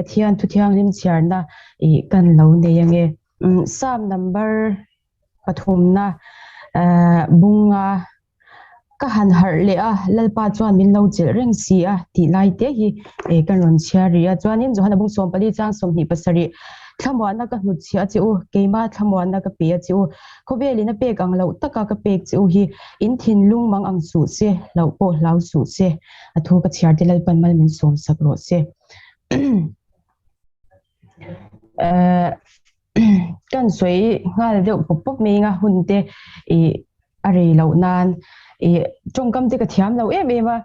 Pathian thu thianghlim chhiarna i kan lo nei ange. Psalm number pathumna bunga ka han harh leh a, Lalpa chuan min lo chelh reng si a tih lai te hi kan rawn chhiar rih a. Chuanin Johana bung 14 chang 27 Thlamuanna ka hnutchhiah a che u, keimah thlamuanna ka pe a che u, khawvelin a pek ang loh taka ka pek che u hi in thinlung mang ang suh se, hlauh pawh hlau suh se, a thu ka chhiar te Lalpan mal min sawm sak rawh se. Kan sawi nghal deuh pawp pawp mai anga hun te ih a rei loh nan ih tawngkam te ka thiam lo em em a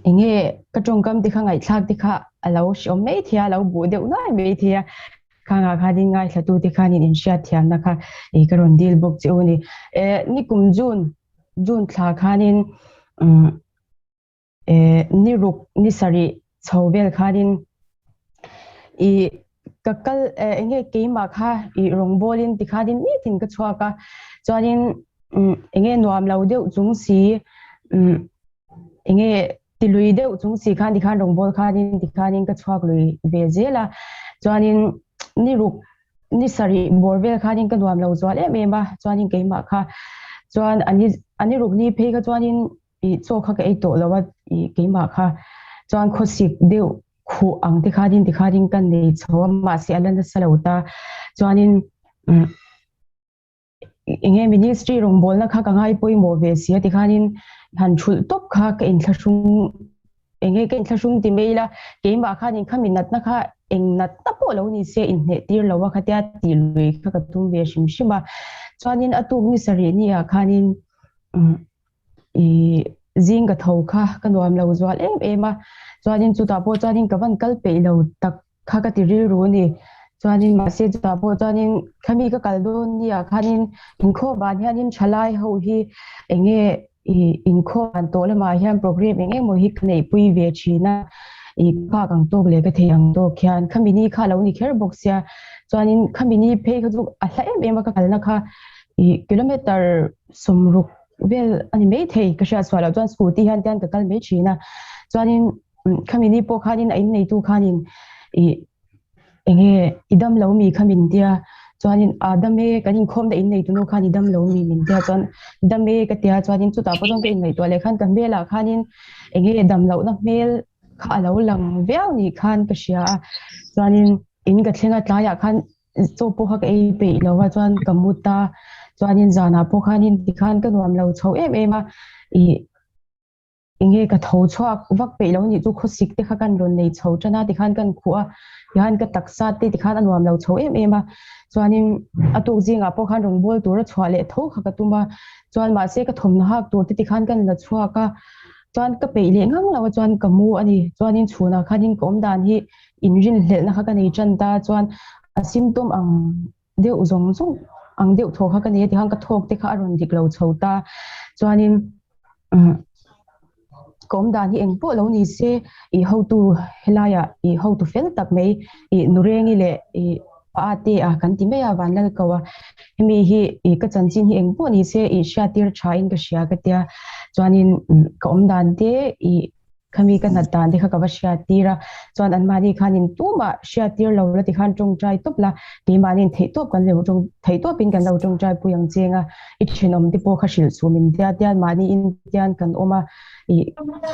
eng nge ka tawngkam te kha ngaihthlak te kha a lo hreawm mai thei a, a lo buh deuh nuai mai thei a, khangah khanin ngaithlatu te khanin inhriat thiamna kha ih ka rawn dil bawk che u a ni. Eh nikum June June thla khanin umm Eh ni ruk ni sarih chho vel khanin i ka kal eh enge keimah kha i rawngbawlin tikhanin nitin ka chhuak a chuanin enge nuam lo deuh chung si enge tilui deuh chung si khan tikhan rawngbâwl khanin tikhanin ka chhuak lui ve zel a chuanin ni ruk ni sarih bawr vel khanin ka nuam lo zual em em a chuanin keimah kha chuan ani ani ruk ni phei kha chuanin I chaw kha ka ei tawh lo a, i keimah kha chuan khawsik deuh khuh ang te khanin tikhanin ka nei chho a, mahse a la nasa lo ta. Chuanin eng nge ministry rawngbawlna kha ka ngai pawimawh ve si a tikhanin han thulh tawp kha ka inthlahrung eng nge ka inthlahrung ti mai ila keimah khanin khami natna kha eng natna pawh lo ni se inhneh tir lo a khatia tih lui kha ka tum ve hrim hrim a. Chuanin a tuk ni sarih ni ah khanin I zing ka tho kha ka nuam lo zual em em a, chuanin chutah pawh chuanin ka van kal peih lo tak kha ka ti rilru a ni. Chuanin mahse chutah pawh chuanin khami ka kal dawn nia khanin inkhawm van hianin thalai ho hi eng nge i inkhawm van tawh lamah hian program eng emaw hi ka neihpui ve thin a, i phak ang tawk leh ka thei ang tawk hian khami ni kha a lo ni kher bawk sia, chuanin khami ni phei kha chu a hla em em a ka kalna kha i kilometer 60 vel a ni mai thei ka hriat chhuah loh chuan scooty hian tian ka kal mai thin a chuanin khami ni pawh khanin a inneitu khanin ih enge i dam lo mi kha min tia chuanin a dam e kan inkhawm na inneitu nu khan i dam lo mi min tia chuan dam e ka tia chuanin chutah pawh chuan ka inngaihtuah leh khan ka hmelah khanin enge dam lohna hmel kha a lo lang viau ni khan ka hria a chuanin in ka thleng a tlaiah khan Chaw pawh kha ka ei peih lo a chuan ka mu ta chuanin zanah pawh khanin tikhan ka nuam lo chho em em a ih enge ka tho chhuak vak peih lo anih chu khawsik te kha kan rawn nei chho tan a tikhan kan khuh a tikhan ka taksa te tikhan a nuam lo chho em em a chuanin a tuk zingah pawh khan rawngbâwl tura chhuah leh tho kha ka tum a chuan mahse ka thawmhnaw hak tur te tikhan kan la chhuak a chuan ka peih leh ngang lo a chuan ka mu a ni chuanin chhunah khanin ka awm dan hi inrinhlelhna kha ka nei tan ta chuan a symptom ang deuh zawng zawng ang deuh thaw kha ka nei a tikhan ka thawk te kha a rawn dik lo chho ta chuanin ka awm dan hi eng pawh lo ni se i hotu helaiah i hotu fel tak mai i Nurengi leh i Pa te a kan ti mai a Vanlal ko a hemi hi i ka chanchin hi eng pawh ni se i hriattir tha in ka hria ka tia chuanin ka awm dan te i Khami ka nat dan te kha ka va hriat tir a, chuan anmahni khanin tumah hriat tir lo la tikhan tawngtai tawp la, keimahniin theihtawp kan lo tawng theihtawpin kan lo tawngtai pui ang cheng a, i thenawm te pawh kha hrilh chhum in tia tian mahni in tian kan awm a, i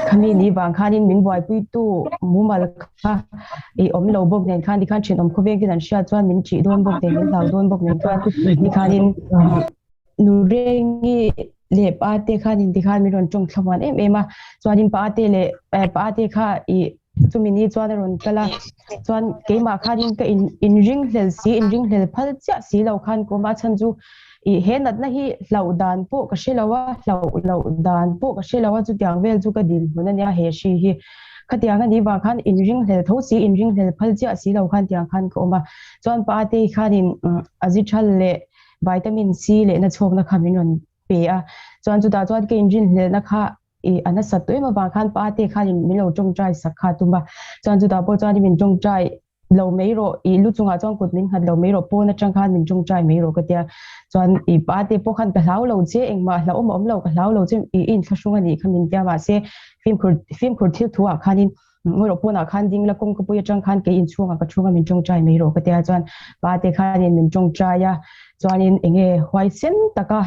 khami ni vang khanin min buaipuitu mumal kha i awm lo bawk nen khan tikhan thenawm khawveng ten an hriat chuan min ṭih dawn bawk nen min hlau dawn bawk nen khan nikhanin Nurengi leh Pate khanin tikhan min rawn tawng thlamuan em em a, chuanin Pate leh Pate kha ih chumi ni chuan a rawn kal a, chuan keimah khanin ka in inringhlel si inringhlel phal chiah si lo khan ka awm a, a chhan chu ih he natna hi hlauh dan pawh ka hre lo a, hlauh loh dan pawh ka hre lo a, chutiang vel chu ka dinhmun a nia he hri hi. Khatiang a nih vang khan inringhlel tho si inringhlel phal chiah si lo khan tiang khan ka awm a, chuan Pate khanin Azithral leh Vitamin C leh na chhawkna kha min rawn pe a, chuan chutah chuan ka inrinhlelhna kha i a nasat tawh em avang khan pa te khanin min lo tawngtai sak kha a tum a, chuan chutah pawh chuan min tawngtai lo mai rawh, i lu chungah chuan kut min nghat lo mai rawh, pawn atang khan min tawngtai mai rawh ka tia, chuan i pa te pawh khan ka hlau lo che, engmah hlauhawm a awm lo, ka hlau lo che, i inthlahrung a nih kha min tia mahse fimkhur fimkhur thil thu ah khanin. Ngawi rawh pawnah khan ding la kawngka pui atang khan kei inchhungah ka chhunga min tawngtai mai rawh ka tia chuan pa te khanin min tawngtai a chuanin enge huaisen taka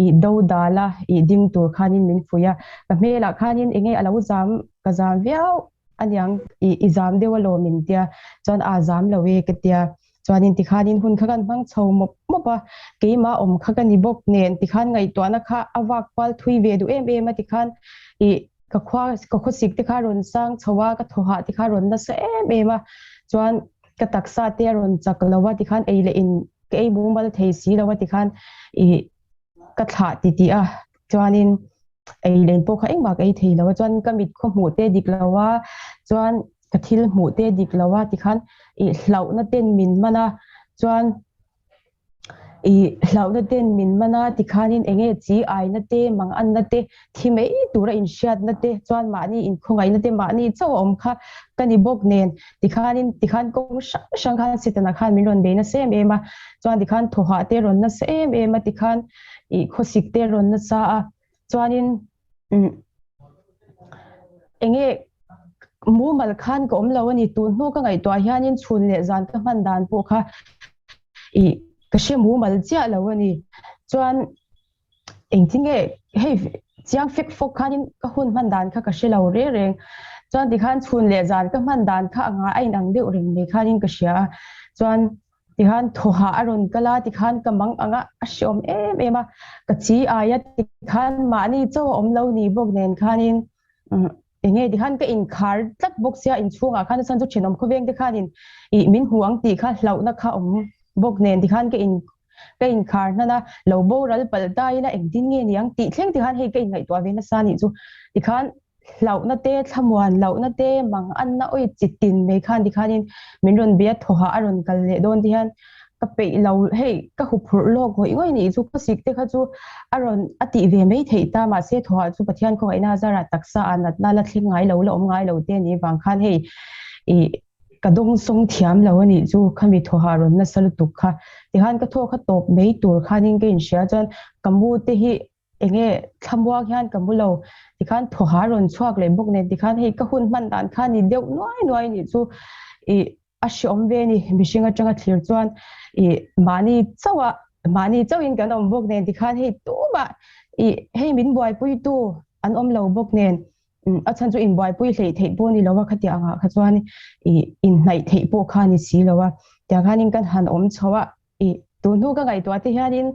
i do dala i ding tur khanin min fuih a ka hmelah khanin enge a lo zam ka zam viau aniang i i zam deuh alawm min tia chuan a zam lo e ka tia chuanin tikhanin hun kha kan hmang chho mawp mawp a keimah awm kha ka ni bawk nen tikhan ngaihtuahna kha a vak kual thui ve duh em em a tikhan i ka khua ka khawsik te kha rawn sang chho a ka thaw hah te kha rawn nasa em em a chuan ka taksa te a rawn chak lo a tikhan ei leh in ka ei mumal thei si lo a tikhan i ka thlah ti tih a chuanin ei leh in pawh kha engmah ka ei thei lo a chuan ka mit khaw hmuh te dik lo a chuan ka thil hmuh te dik lo a tikhan i hlauhna ten min man a chuan I hlauhna ten min man a tikhanin enge chi aina te, manganna te, thi mai tura inhriatna te chuan mahni inkhawngaihna te mahni chauh a awm kha ka ni bawk nen tikhanin tikhan kawng hrang hrang khan Setana khan min rawn bei nasa em em a, chuan tikhan thawhah te rawn nasa em em a tikhan i khawsik te rawn nasa a chuanin umm enge mumal khan ka awm lo a ni tun hnu ka ngaihtuah hianin chhun leh zan ka hman dan pawh kha ih ka hre mumal chiah lo a ni chuan engtin nge hei chiang fek fawk khanin ka hun hman dan kha ka hre lo reng reng chuan tikhan chhun leh zan ka hman dan kha a ngai a inang deuh reng mai khanin ka hria a chuan Tikhan thawhah a rawn kal a, tikhan ka mang ang a, a hreawm em em a, ka chi ai a, tikhan mahni chauh a awm lo ni bawk nen khanin eng nge tikhan ka inkhar tlat bawk sia inchhungah khan chuan chu thenawm khawveng te khanin ih min hmu ang tih kha hlauhna kha awm bawk nen tikhan ka in ka inkhar hnan a, lo boral palh ta ila engtin nge ni ang tih thleng tikhan hei ka inngaihtuah ve nasa nih chu tikhan Hlauhna te, thlamuan lohna te, manganna awi chi tin mai khan tikhanin min rawn bia thawhah a rawn kal leh dawn ti hian ka peih lo hei ka huphurh lawk ngawih ngawih nih chu khawsik te kha chu a rawn a tih ve mai theih ta mahse thawhah chu Pathian khawngaihna zarah taksa ah natna la thleng ngai lo la awm ngai lo te anih vang khan hei ih ka dawngsawng thiam lo anih chu khami thawhah rawn nasa lutuk kha tikhan ka thaw kha tawp mai tur khanin ka inhria chuan ka mu te hi Enge thlamuang hian ka mu lo tikhan thawha rawn chhuak leh bawk nen tikhan hei ka hun hman dan kha ni deuh nuai nuai nih chu ih a hreawm ve ni mihring atanga thlir chuan ih mahni chauh a mahni chauhin kan awm bawk nen tikhan hei tumah ih hei min buaipui tu an awm lo bawk nen a chhan chu inbuaipui hleih theih pawh ni lo a khatiang angah kha chuan ih inhnaih theih pawh kha ni si lo a tiang khanin kan han awm chho a. I tun hnu ka ngaihtuah te hianin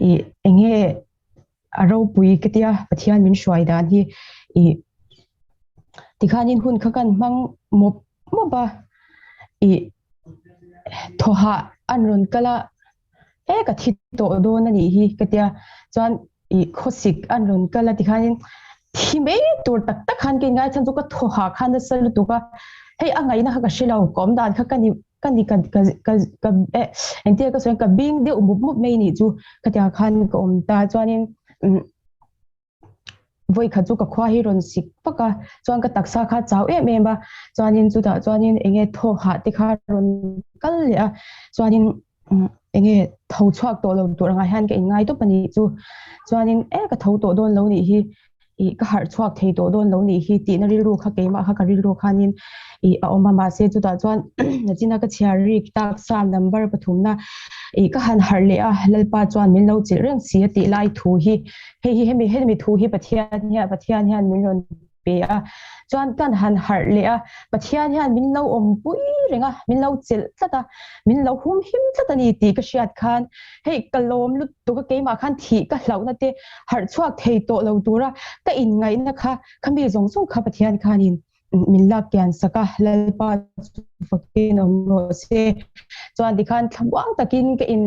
i enge a ropui ka tia Pathian min hruai dan hi i tikhanin hun kha kan hmang mawp mawp a i thawhah an rawn kal a e ka thi tawh dawn a nih hi ka tia chuan i khawsik an rawn kal a tikhanin thi mai tur tak tak khan ka inngai chhan chu ka thawhah khan nasa lutuk a hei a ngaihna kha ka hre lo ka awm dan kha ka ni ka ni ka ka ka ka eh engtia ka sawi ka bing deuh mup mup mai nih chu khatiang khan ka awm ta chuanin umm vawi khat chu ka khua hi rawn sik vak a chuan ka taksa kha chau em em a chuanin chutah chuanin enge thaw hah te kha rawn kal leh a chuanin umm enge tho chhuak tawh lo tur angah hian ka inngai tawp a nih chu chuanin e ka tho tawh dawn lo nih hi ih ka harh chhuak thei tawh dawn lo nih hi tihna rilru kha keimah kha ka rilru khanin ih a awm a mahse chutah chuan nachina ka chhiar rik tak sa number pathumna ih ka han harh leh a Lalpa chuan min lo chilh reng si a tih lai thu hi hei hi hemi hemi thu hi Pathian hian Pathian hian min rawn pe a chuan kan han harh leh a Pathian hian min lo awm pui reng a min lo chilh tlat a min lo hum him tlat a ni tih ka hriat khan hei ka lawm lutuk a keimah khan thih ka hlauhna te harh chhuak thei tawh lo tura ka inngaihna kha khami zawng zawng kha Pathian khanin min lak kian sak a Lalpa chu fakin awm rawh se chuan tikhan thlamuang takin ka in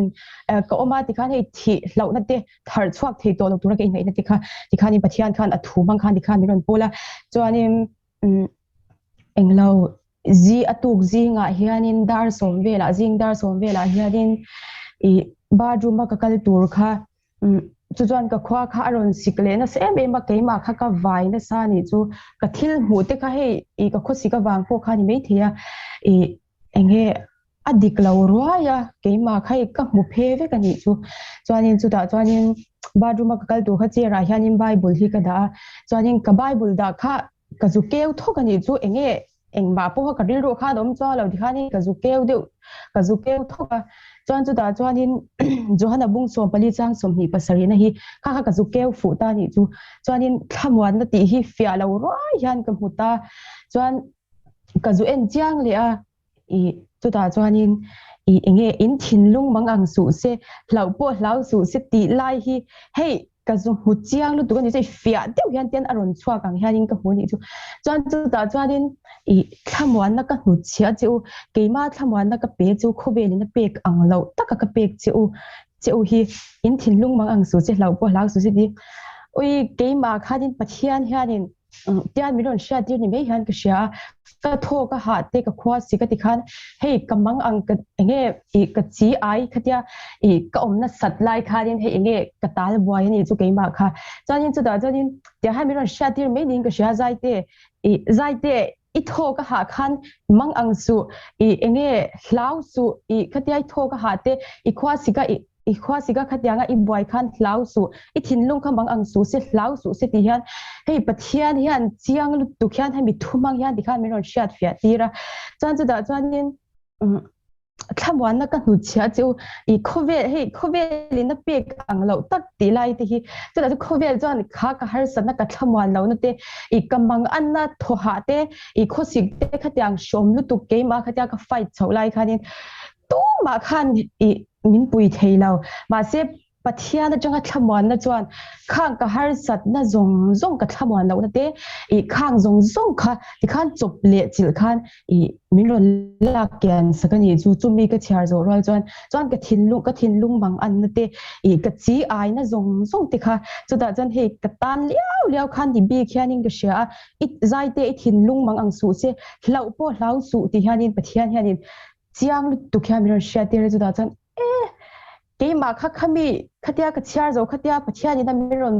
ka awm a tikhan hei thih hlauhna te harh chhuak thei tawh lo tura ka inngaihna te kha tikhanin Pathian khan a thu hmang khan tikhan min rawn pawl a chuanin englo Zi a tuk zingah hianin dar sawm velah zing dar sawm velah hianin ih bathroom a ka kal tur kha chu chuan ka khua kha a rawn sik leh nasa em em a keimah kha ka vai nasa anih chu ka thil hmuh te kha hei ih ka khawsik avang pawh kha a ni maithei a ih eng nge a dik lo ruai a keimah kha hei ka hmu phe vek anih chu chuanin chutah chuanin bathroom a ka kal tur kha chair ah hianin bible hi ka dah a chuanin ka bible dah kha ka zu keu thawk anih chu eng nge. Engmah pawha ka rilru khan awm chuang lo tikhanin ka zu keu deuh ka zu keu thawk a. Chuan chutah chuanin Johana bung 14 chang 27 na hi kha kha ka zu keu fuh ta nih chu. Chuanin thlamuanna tih hi fiah lo ruai hian ka hmu ta. Chuan ka zu en chiang leh a i chutah chuanin i enge in thinlung mang ang suh se hlauh pawh hlau suh se tih lai hi hei ka zu hmu chiang lutuk a ni chu fiah deuh hian tian a rawn chhuak ang hianin ka hmu a nih chu. Chuan chutah chuanin i thlamuanna ka hnutchhiah che u, keima thlamuanna ka pe che u, khawvelin a pek ang loh taka ka pek che u che u hi in thinlung mang ang suh che, hlauh pawh hlau suh che ti. Ui keimah khanin Pathian hianin Tian min rawn hriat tir ni mai hian ka hria a, ka thaw ka hah te ka khua si ka ti khan hei ka mang ang ka enge ih ka chi ai khatia ih ka awmna sat lai khanin hei enge ka tal buai a nih chu keimah kha. Chuanin chutah chuanin tiang hian min rawn hriat tir mai niin ka hria Zaite ih Zaite i thaw ka hah khan mang ang suh ih enge hlau suh ih khatia i thaw ka hah te i khua si ka ih I khua sika khatianga i buai khan hlau suh, i thinlung kha mang ang suh se, hlau suh se tih hian hei Pathian hian chiang lutuk hian hemi thu hmang hian tikhan min rawn hriat fiah tir a. Chuan chutah chuanin thlamuanna ka hnutchhiah che u, i khawvel hei khawvelin a pek ang loh tak tih lai te hi chutah chu khawvel chuan kha ka harsatna ka thlamuan lohna te, i ka mang anna thawhah te, i khawsik te khatiang hrawm lutuk keimah khatia ka fight chhoh lai khanin tumah khan i min pui thei lo. Mahse, Pathian atanga thlamuanna chuan khang ka harsatna zawng zawng ka thlamuan lohna te, ih khang zawng zawng kha tikhan chawp leh chilh khan ih min rawn lak kian sak a nih chu. Chumi ka chhiar zawh rual chuan chuan ka thinlung ka thinlung mang anna te, ih ka chi aina zawng zawng te kha chutah chuan hei ka tan liau liau khan ti bik hianin ka hria a, i zai te i thinlung mang ang suh se, hlauh pawh hlau suh ti hianin Pathian hianin Chiang lutuk hian min rawn hriat tir a chutah chuan e keimah kha khami khatia ka chhiar zo khatia Pathian in a min rawn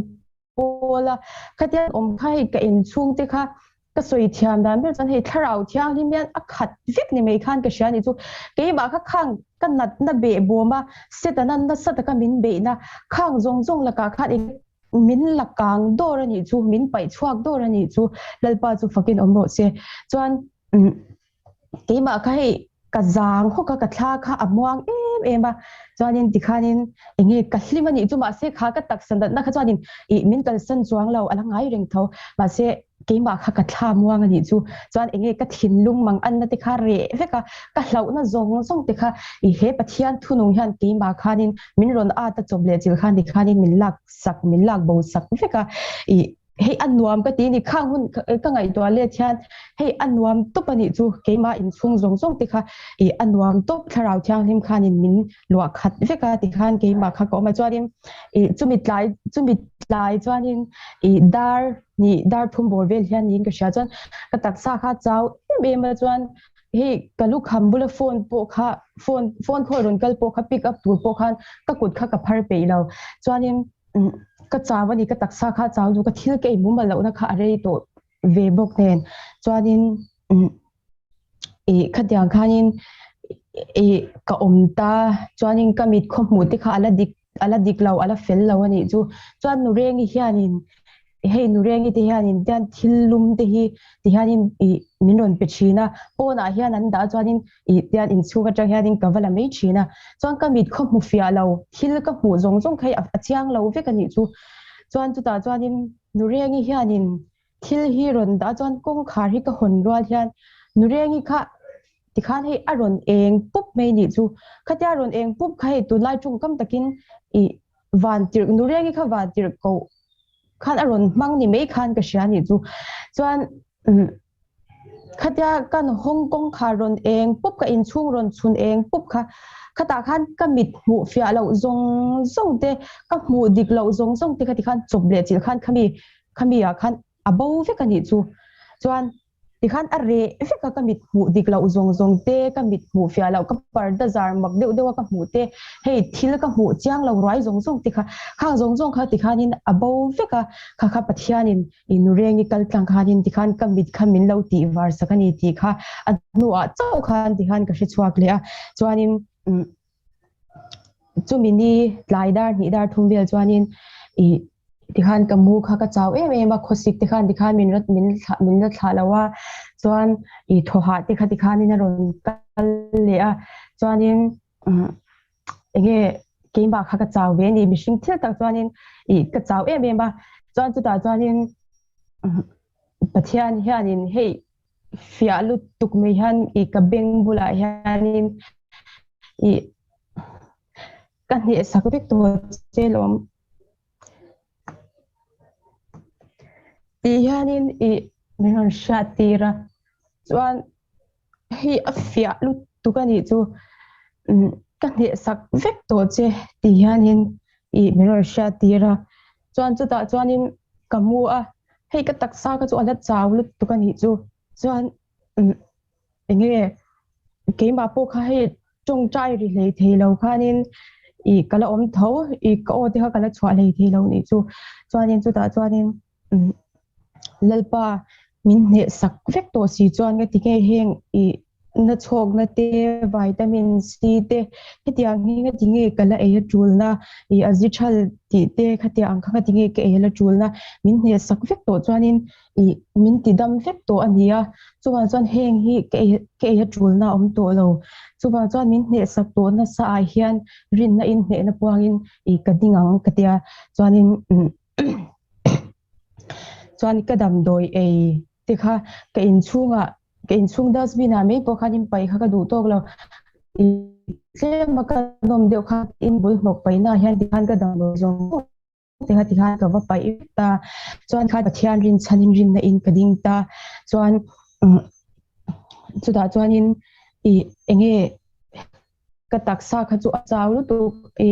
pawl a khatia awm kha hei ka inchhung te kha ka sawi thiam dan ber chuan hei thlarau thianghlim hian a khat vek ni mai khan ka hria ni chu keimah kha khang ka natna beh bawm a Setana nasa taka min beihna khang zawng zawng lakah khan eng min la kang dawr a nih chu min paih chhuak dawr a nih chu Lalpa chu fakin awm rawh se chuan Keimah kha hei ka zang hawk a, ka thla kha a muang em em a, chuanin tikhanin enge ka hlim a nih chu mahse kha ka taksa natna kha chuanin ih min kalsan chuang lo a la ngai reng tho mahse keimah kha ka thla muang a nih chu chuan enge ka thinlung mang anna te kha reh vek a, ka hlauhna zawng zawng te kha ih he Pathian thunung hian keimah khanin min rawn at a chawp leh chilh khan tikhanin min lak sak min lak bo sak vek a ih Hei a nuam ka ti ni khang hun ka ngaihtuah let hian hei a nuam tawp a nih chu keimah inchhung zawng zawng te kha i a nuam tawp thlarau thianghlim khanin min luah khat vek a tikhan keimah kha ka awm a chuanin i chumi tlai chumi tlai chuanin i dar ni dar thum bawr vel hian niin ka hria chuan ka taksa kha chau em em a chuan hei ka lukham bula phone pawh kha phone phone khawi rawn kal pawh kha pick up tur pawh khan ka kut kha ka phar peih lo chuanin Ka chau a ni, ka taksa kha a chau duh, ka thil ka ei mumal lohna kha a rei tawh ve bawk nen. Chuanin ih khatiang khanin ih ka awm ta, chuanin ka mit khaw hmuh te kha a la dik a la dik lo, a la fel lo a nih chu. Chuan Nurengi hianin hei Nurengi te hianin tian thil lum te hi ti hianin ih min rawn pe thin a, pawnah hian an dah chuanin Ih tian inchhung atang hianin ka va la mai thin a, chuan ka mit khaw hmu fiah lo, thil ka hmuh zawng zawng kha hi a chiang lo vek a nih chu. Chuan chutah chuanin Nurengi hianin thil hi rawn dah a, chuan kawngkhar hi ka hawn rual hian Nurengi kha tikhan hei a rawn eng pup mai nih chu. Khatia rawn eng pup kha hei tunlai tawngkam takin ih van tirh Nurengi kha van tirh koh khan a rawn hmang ni mai khan ka hria nih chu. Chuan Khatia kan Hong Kong kha rawn eng pup ka inchhung rawn chhun eng pup kha khatah khan ka mit hmuh fiah loh zawng zawng te ka hmuh dik loh zawng zawng te kha tikhan chawp leh chilh khan khami khami ah khan a bo vek a nih chu chuan tikhan a reh vek a ka mit hmuh dik loh zawng zawng te ka mit hmuh fiah loh ka parda zar mak deuh deuh a ka hmuh te hei thil ka hmuh chiang lo ruai zawng zawng te kha khang zawng zawng kha tikhanin a bo vek a kha kha Pathianin I nureng i kal tlang khanin tikhan ka mit kha min lo tih var sak a ni tih kha a hnuah chauh khan tikhan ka hre chhuak leh a. Chuanin chumi ni tlai dar hnih dar thum vel chuanin i Tikhan ka mu kha ka chau em em a, khawsik te khan tikhan min rat min thlah min la thlah lo a, chuan i thaw hah te kha tikhanin a rawn kal leh a, chuanin enge keimah kha ka chau ve a ni, mihring thil tak chuanin i ka chau em em a, chuan chutah chuanin Pathian hianin hei fiah lutuk mai hian i ka beng bulah hianin i ka hnehsak vek tawh che lawm. Tih hianin i min rawn hriat tir a, chuan hei a fiah lutuk a nih chu ka hnehsak vek tawh che tih hianin i min rawn hriat tir a, chuan chutah chuanin ka mu a, hei ka taksa kha chu a la chau lutuk a nih chu, chuan enge keimah pawh kha hei tawngtai ri hlei thei lo khanin ih ka la awm tho ih ka aw te kha ka la chhuah hlei thei lo nih chu chuanin chutah chuanin Lalpa min hneh sak vek tawh si chuan ka ti nge heng ih na chhawkna te vitamin C te hetiang hi nga ti nge ka la ei a tulna ih a zi thal tih te khatiang ang kha nga ti nge ka ei a la tulna min hneh sak vek tawh chuanin ih min ti dam vek tawh a ni a, chuvang chuan heng hi ka ei ka ei a tulna a awm tawh lo, chuvang chuan min hnehsak tawh nasa ah hian rinna in hnehna puangin ih ka ding ang ka tia chuanin chuan ka damdawi ei te kha ka inchhungah ka inchhung dustbin ah mai pawh khan in paih kha ka duh tawk lo ih tlem a ka nawm deuh kha in bul hnawk paihna ah hian tikhan ka damdawi zawng zawng Tikha tikhan ka va paih vek ta. Chuan kha Pathian rinchhanin rinna in ka ding ta. Chuan chutah chuanin i enge ka taksa kha chu a chau lutuk i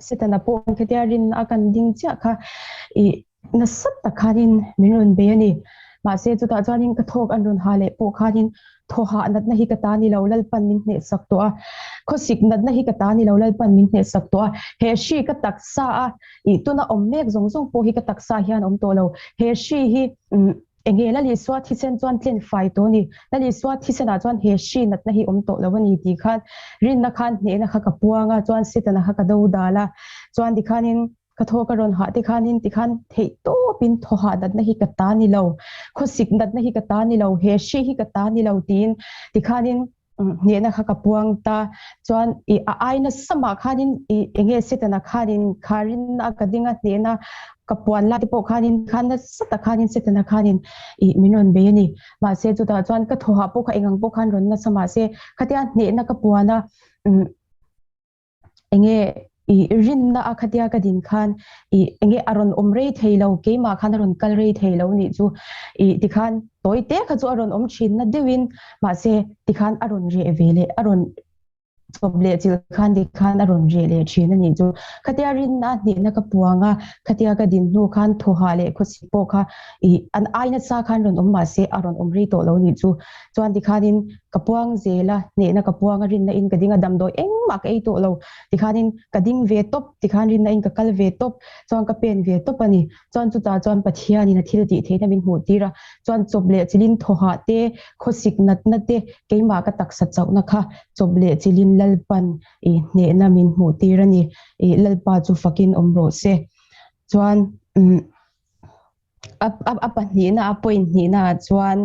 Setana pawh khatia rinna a kan ding chiah kha i nasa tak khanin min rawn bei a ni. Mahse chutah chuanin ka thawk an rawn ha leh pawh khanin Thaw hah natna hi ka ta ni lo, Lalpan min hnehsak tawh a. Khawsik natna hi ka ta ni lo, Lalpan min hnehsak tawh a. He hri ka taksa a ih tuna awm mek zawng zawng pawh hi ka taksa hian awm tawh lo. He hri hi enge Lal Isua thisen chuan tlen fai tawh a ni. Lal Isua thisenah chuan he hri natna hi awm tawh lo a ni tih khan rinna khan hnehna kha ka puang a, chuan Setana kha ka do dal a. Chuan tikhanin Ka thaw ka rawn hah te khanin tikhan theih tawpin thaw hah natna hi ka ta ni lo, khawsik natna hi ka ta ni lo, he hri hi ka ta ni lo tiin tikhanin hnehna kha ka puang ta. Chuan i a ai nasa mah khanin i enge Setana khanin kha rinna ka ding a hnehna ka puan lai te pawh khanin khan nasa tak khanin Setana khanin i min rawn bei a ni. Mahse chutah chuan ka thaw hah pawh kha engang pawh khan rawn nasa mahse khatia hnehna ka puan a Enge i rinna a khatia ka din khan i enge a rawn awm rei thei lo, keimah khan a rawn kal rei thei lo nih chu i tikhan tawi te kha chu a rawn awm thin na deuhin mahse tikhan a rawn reh ve leh a rawn chawp leh chilh khan tikhan a rawn reh leh thin a nih chu. Khatia rinna hnehna ka puang a, khatia ka din hnu khan thawhah leh khawsik pawh kha i an ai nasa khan rawn awm mahse a rawn awm rei tawh lo nih chu. Chuan tikhanin ka puang zel a, hnehna ka puang a, rinna in ka ding a, damdawi engmah ka ei tawh lo tikhanin ka ding ve tawp, tikhan rinna in ka kal ve tawp, chuan ka pen ve tawp a ni. Chuan chutah chuan Pathianin a thil tih theihna min hmuh tir a, chuan chawp leh chilin thawhah te, khawsik natna te, keimah ka taksa chauhna kha chawp leh chilin Lalpan i hnehna min hmuh tir a ni. I Lalpa chu fakin awm rawh se. Chuan umm. A pahnihna a point hnihna ah chuan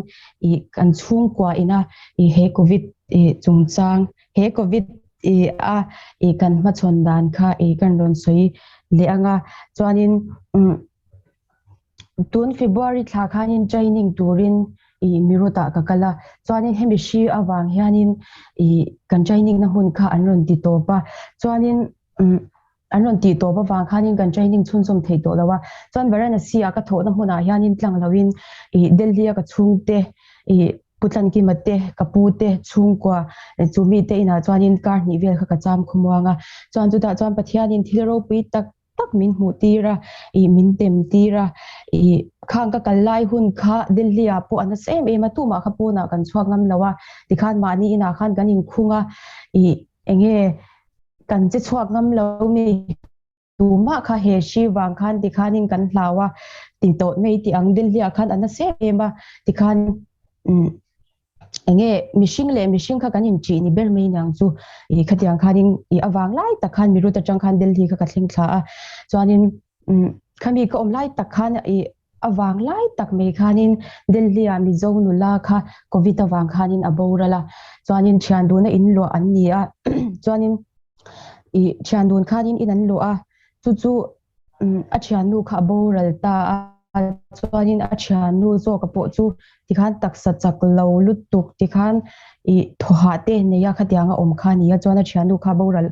ih kan chhungkua ina ih he covid ih chungchang he covid ih a ih kan hmachhawn dan kha ih kan rawn sawi leh ang a chuanin umm tun February thla khanin training turin ih Meerut ah ka kal a chuanin hemi hri avang hianin ih kan training na hmun kha an rawn ti tawp a chuanin umm. An rawn tih tawp avang khanin kan training chhunzawm thei tawh lo a, chuan Varanasi ah ka thawhna hmunah hianin tlang loin ih Delhi a ka chhungte ih Pu Tlankima te, ka pu te chhungkua chu mite inah chuanin kar hnih vel kha ka cham khawmuang a, chuan chutah chuan Pathianin thil ropui tak tak min hmuh tir a, ih min tem tir a, ih khang ka kal lai hun kha Delhi ah pawh a nasa em em a, tumah kha pawnah kan chhuak ngam lo a, tikhan mahni inah khan kan inkhung a, ih enge Kan che chhuak ngam lo mi tumah kha he hri vang khan tikhanin kan hlau a ti tawh mai tih ang Delhi ah khan a nasa em em a tikhan umm enge mihring leh mihring kha kan inṭih ni ber mai niang chu ih khatiang khanin ih avang lai tak khan Meerut atang khan Delhi kha ka thleng thla a chuanin umm. Khami ka awm lai tak khan i a vang lai tak mai khanin Delhi ah Mizo nula kha Covid avang khanin a boral a, chuanin thian duna in luah an ni a, chuanin i thian dun khanin in an luah a, chu chu a thiannu kha a boral ta a, chuanin a thiannu zawka pawh chu tikhan taksa chak lo lutuk tikhan i thawhah te nei a khatianga awm kha a ni a, chuan a thiannu kha a boral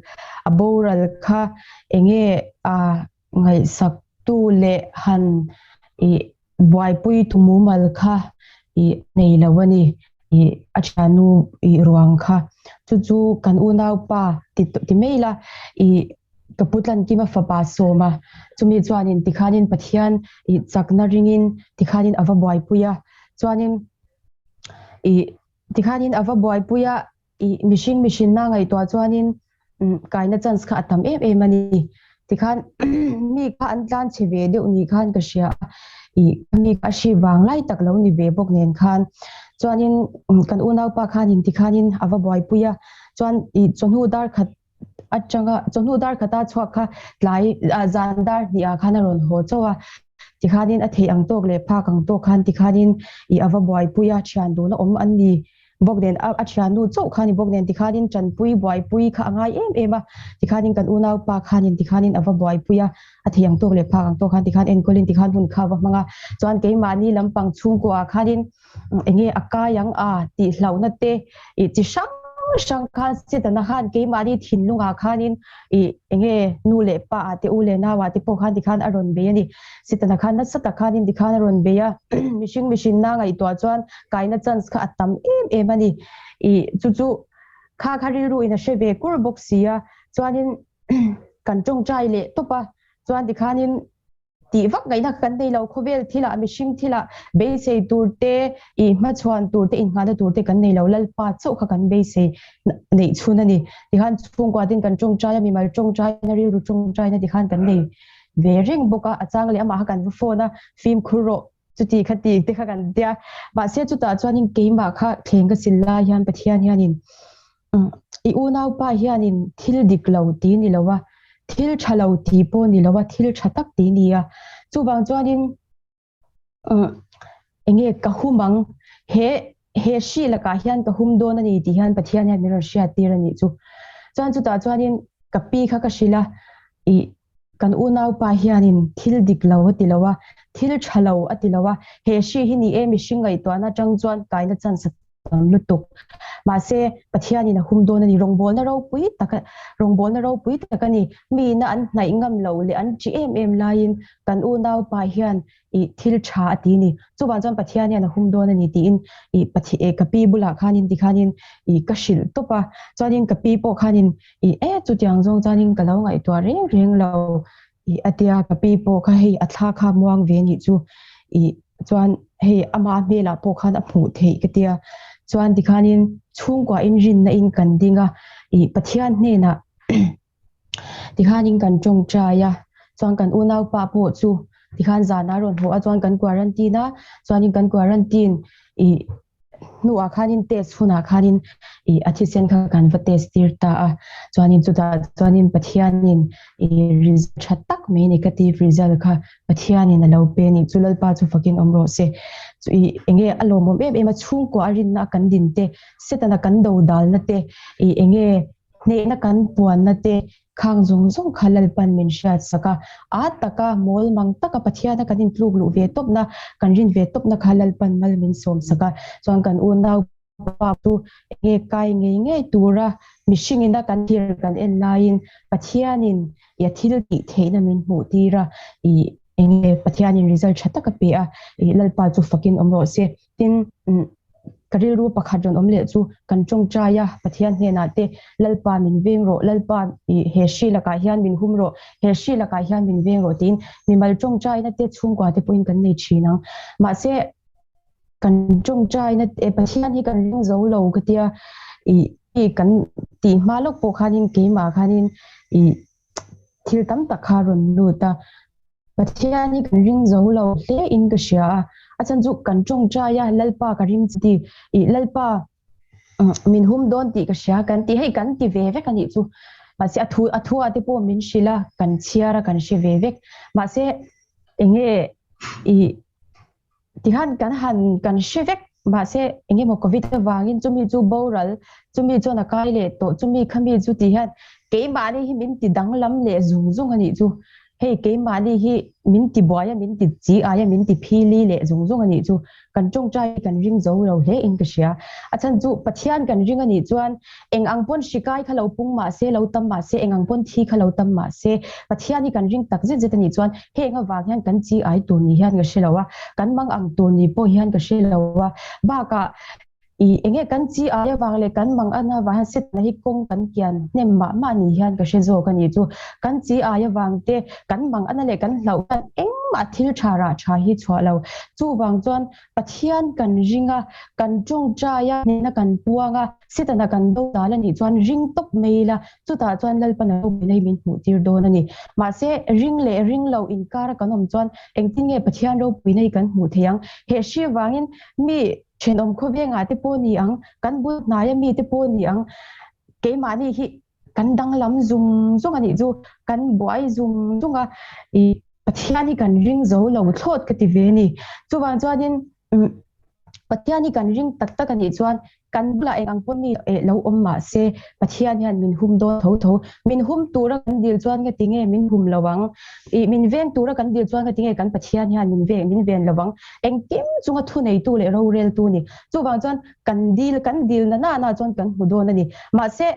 a boral kha enge a ngaihsaktu leh han i buaipui tu mumal kha i nei lo a ni i a thiannu i ruang kha chu chu kan unaupa ti ti mai ila i ka pu Tlankima fapa sawm a chumi chuanin tikhanin Pathian i chakna ringin tikhanin a va buaipui a chuanin i tikhanin a va buaipui a I mihring mihrinna ngaihtuah chuanin kaina chance kha a tam em em a ni. Tikhan mi kha an tlan chhe ve deuh ni khan ka hria a, i mi kha a hri vang lai tak lo ni ve bawk nen khan. Chuanin kan unaupa khanin tikhanin a va buaipui a, chuan i chawhnu dar khat atanga chawhnu dar khata chhuak kha tlai zan dar hnihah khan a rawn haw chauh a. Tikhanin a theih ang tawk leh phak ang tawk khan tikhanin i a va buaipui a, thian duna awm an ni. Bawk nen a thiannu chauh kha ni bawk nen tikhanin tanpui buaipui kha a ngai em em a, tikhanin kan unaupa khanin tikhanin a va buaipui a, a thei ang tawk leh phak ang tawk khan tikhan enkawlin tikhan hun kha a va hmang a, chuan keimahni lampang chhungkuaah khanin enge a kai ang a tih hlauhna te ih chi hrang hrang khan Setana khan keimahni thinlungah khanin ih enge nu leh pa ah te u leh nau ah te pawh khan tikhan a rawn bei a ni. Setana khan nasa tak khanin tikhan a rawn bei a, mihring mihrinna ngaihtuah chuan kaina chance kha a tam em em a ni. Ih chu chu kha kha rilru in a hre ve kur bawk si a, chuanin kan tawngtai leh tawp a, chuan tikhanin tih vak ngaihna kha kan nei lo, khawvel thilah mihring thilah beisei tur te, ih hmachhuan tur te, innghahna tur te kan nei lo, Lalpa chauh kha kan beisei neih chhun a ni. Tikhan chhungkua tin kan tawngtai a, mimal tawngtaina, rilru tawngtaina tikhan kan nei ve reng bawk a, a chang leh amah kha kan va phone a, fimkhur rawh chuti kha ti te kha kan tia. Mahse chutah chuanin keimah kha thleng ka sil lai hian Pathian hianin i unaupa hianin thil dik lo ti ni lo a, thil tha lo ti pawh ni lo a, thil tha tak ti ni a. Chuvang chuanin enge ka hum ang, he he hri lakah hian ka hum dawn a ni tih hian Pathian hian min rawn hriat tir a nih chu. Chuan chutah chuanin ka pi kha ka hrilh a, ih kan unaupa hianin thil dik lo a ti lo a, thil tha lo a ti lo a, he hri hi ni e mihring ngaihtuahna atang chuan kaina chance a tam lutuk. Mahse Pathianin a hum dawn a ni, rawngbawlna ropui tak a rawngbawlna ropui tak a ni. Miina an hnaih ngam loh leh an ṭi em em laiin kan unaupa hian ih thil tha a ti ni. Chuvang chuan Pathian hian a hum dawn a ni tiin ih Pathian eh ka pi bulah khanin tikhanin ih ka hrilh tawp a. Chuanin ka pi pawh khanin ih e chutiang zawng chuanin ka lo ngaihtuah reng reng lo ih a tia ka pi pawh kha hei a thla kha muang ve nih chu ih chuan hei ama hmelah pawh khan a hmuh theih ka tia. Chuan tikhanin chhungkua inrinna in kan ding a ih Pathian hnenah Tikhanin kan tawngtai a, chuan kan unaupa pawh chu tikhan zan a rawn haw a, chuan kan quarantine a, chuanin kan quarantine ih hnuah khanin test hunah khanin ih a thisen kha kan va test tir ta a, chuanin chutah chuanin Pathianin ih result tha tak mai negative result kha Pathianin a lo pe a nih chu Lalpa chu fakin awm rawh se. Chu ih enge a lawmawm em em a, chhungkua a rinna a kan din te, Setana kan dodalna te ih enge Hnehna kan puanna te khang zawng zawng kha Lalpan min hriat sak a, a taka mawl mang taka Pathiana kan intluk luh ve tawpna, kan rin ve tawpna kha Lalpan mal min sawm sak a. Chuan kan unau pa chu enge kai ngei ngei tura mihringina kan thlir kan en laiin Pathianin i a thil tih theihna min hmuh tir a, i enge Pathianin result tha tak a pe a, i Lalpa chu fakin awm rawh se. Tin, ka rilru pakhat rawn awm leh chu kan tawngtai a, Pathian hnenah te, Lalpa min veng rawh, Lalpa i he hri lakah hian min hum rawh, he hri lakah hian min veng rawh tiin mimal tawngtaina te chhungkua te pawhin kan nei thin ang. Mahse, kan tawngtaina te Pathian hi kan ring zo lo ka tia i i kan tih hma lawk pawh khanin keimah khanin i thil tam tak kha a rawn lut a, Pathian hi kan ring zo lo hle in ka hria a, a chhan chu kan tawngtai a, Lalpa ka ring chi ti, ih Lalpa min hum dawn tih ka hria kan ti, hei kan ti ve vek a nih chu, mahse a thu a thu ah te pawh min hrilh a, kan chhiar a kan hre ve vek, mahse. Enge i tihan kan han kan hre vek mahse enge maw covid avangin chumi chu boral chumi chuan a kai leh tawh chumi khami chu ti hian keimahni hi min ti danglam leh zung zung a nih chu. Hei keimahni hi min ti buai a min ti chi ai a min ti phili leh zung zung a nih chu. Kan tawngtai hi kan ring zo lo hle in ka hria. A chhan chu Pathian kan ring a nih chuan eng ang pawn hri kai kha lo pung mah se, lo tam mah se, eng ang pawn thi kha lo tam mah se, Pathian hi kan ring tak zet zet a nih chuan heng avang hian kan chi ai tur ni hian ka hre lo a, kan mang ang tur ni pawh hian ka hre lo a. Bakah I enge kan chi ai avang leh kan mang an avang hian Setana hi kawng kan kian hnem mah mah ni hian ka hre zawk a ni chu. Kan chi ai avang te, kan mang ana leh kan hlauh hian engmah thil tha rah tha hi chhuah lo. Chuvang chuan Pathian kan ring a, kan tawngtai a, hnehna kan puang a, Setana kan do dal a nih chuan ring tawp mai ila, chutah chuan Lalpan a ropui na hi min hmuh tir dawn a ni. Mahse, ring leh ring lo inkar a kan awm chuan engtin nge Pathian ropui na hi kan hmuh theih ang? He hri vangin mi Thenawm khawvengah te pawh ni ang, kan bul hnaia mi te pawh ni ang, keimahni hi kan danglam zung zung a nih chu, kan buai zung zung a, ih Pathian hi kan ring zo lo thlawt ka ti ve a ni. Chuvang chuanin Pathian hi kan ring tak tak a nih chuan kan bulah eng ang pawh mi lo awm mah se Pathian hian min hum dawn tho tho. Min hum tura kan dil chuan nga tinge min hum lo ang? Ih min veng tura kan dil chuan nga tinge kan Pathian hian min veng min ven lo ang? Engkim chunga thuneitu leh roreltu ni. Chuvang chuan kan dil kan dil na na na chuan kan hmu dawn a ni. Mahse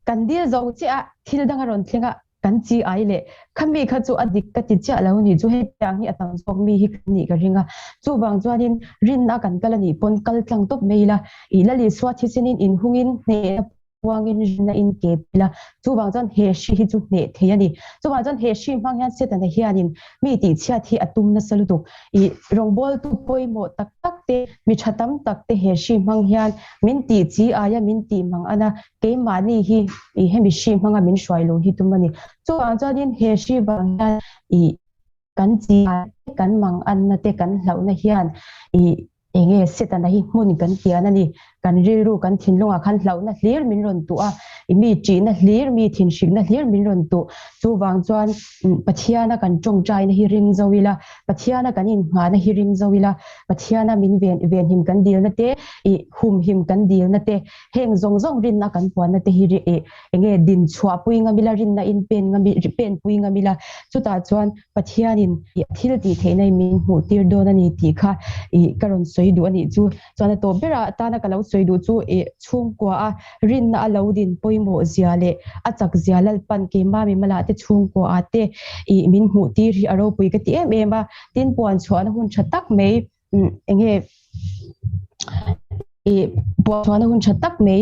kan dil zo chiah a thil dang a rawn thleng a kan chi ai leh khami kha chu a dik ka ti chiah lo ni chu hetiang hi a tam zawk mi hi kan nih ka ring a. Chuvang chuanin rinna kan kal a nih pawn kal tlang tawp mai ila ih Lalisua thisenin inhungin hnehna Puangin rinna in ke pil a, chuvang chuan he hri hi chu hneh thei a ni. Chuvang chuan he hri hmang hian Setana hianin mi tihchhiat hi a tum nasa lutuk. Ih rawngbawltu pawimawh tak tak te, mi tha tam tak te he hri hmang hian min tih chi aia min tih mang ana keimahni hi ih hemi hri hmanga min hruai lo hi tum a ni. Chuvang chuanin he hri vang hian ih kan chi ai kan mang anna te kan hlauhna hian ih Enge Setana hi hmun kan tian a ni. Kan rilru, kan thinlungah khan hlauhna hlir min rawn tuh a, i mi ṭihna hlir, mi thinhrikna hlir min rawn tuh. Chuvang chuan Pathiana kan ṭawngṭaina hi ring zo ila, Pathiana kan inngahna hi ring zo ila, Pathiana min ven venhim kan dilna te, i humhim kan dilna te, heng zawng zawng rinna kan puanna te hi i enge din chhuahpui ngam ila, rinna in pen ngam penpui ngam ila. Chutah chuan Pathianin i a thil tih theihna i min hmuh tir dawn a ni tih kha i ka rawn sawi duh a nih chu. Chuan a tawp berah atana ka lo sawi duh chu i chhungkua a rinna a lo din pawimawh zia leh a chak zia Lalpan keimah mimala te chhungkua ah te i min hmuh tir hi a ropui ka ti em em a. Tin puan chhuahna hun tha tak mai enge i puan hun tha tak mai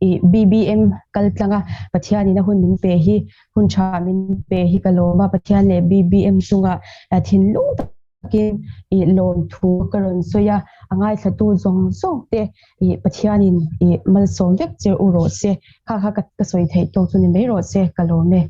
i BBM kal tlanga Pathian in a hun min pe hi hun tha min pe hi ka lawm a Pathian leh BBM chunga thinlung takin i lawm thu ka rawn sawi a a ngaithlatu zawng zawng te i Pathian in i malsawm vek che u rawh se kha kha ka sawi theih tawk chu ni mai rawh se ka lawm e.